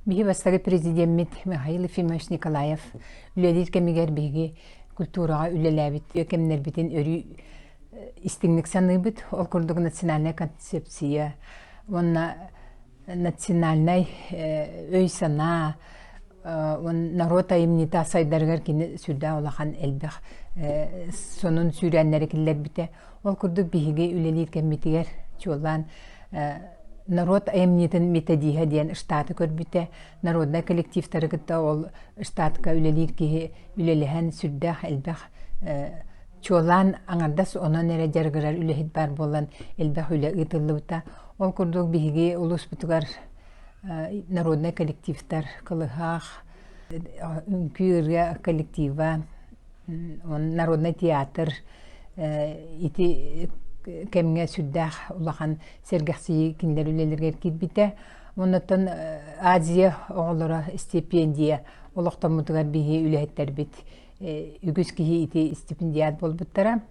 Биһи бастакы президеммит Михаил Ефимович Николаев үлэлиир кэмигэр биһиги культураҕа үлэлээбит кэмнэрбитин өрүү истиҥник саныыбыт. Ол курдук национальная концепция уонна национальнай өй-санаа народ айымньыта сайдарыгар кини сүрдээх улахан элбэх сонун сүүрээннэри киллэрбитэ. Ол курдук биһиги үлэлиир кэммитигэр чуолаан народ айымньытын методиһа диэн штаты көрбүтэ. Народнай коллективтары кытта ол штатка үлэлиир киһи үлэлэһэн сүрдээх элбэх чуолаан аҥардас онон эрэ дьарыгырар үлэһит баар буолан элбэх үлэ ыытыллыбыта. Ол курдук биһиги улууспутугар народнай коллективтар Кылыһах, үҥкүү ырыа коллектива, народнай театр ити кэмҥэ сүрдээх улахан сэргэхсийии кинилэр үлэлэригэр киирбитэ. Оннуттан Азия оҕолоро стипендия олохтоммутугар биһи үлэһиттэрбит үгүс киһи ити стипендиат буолбуттара.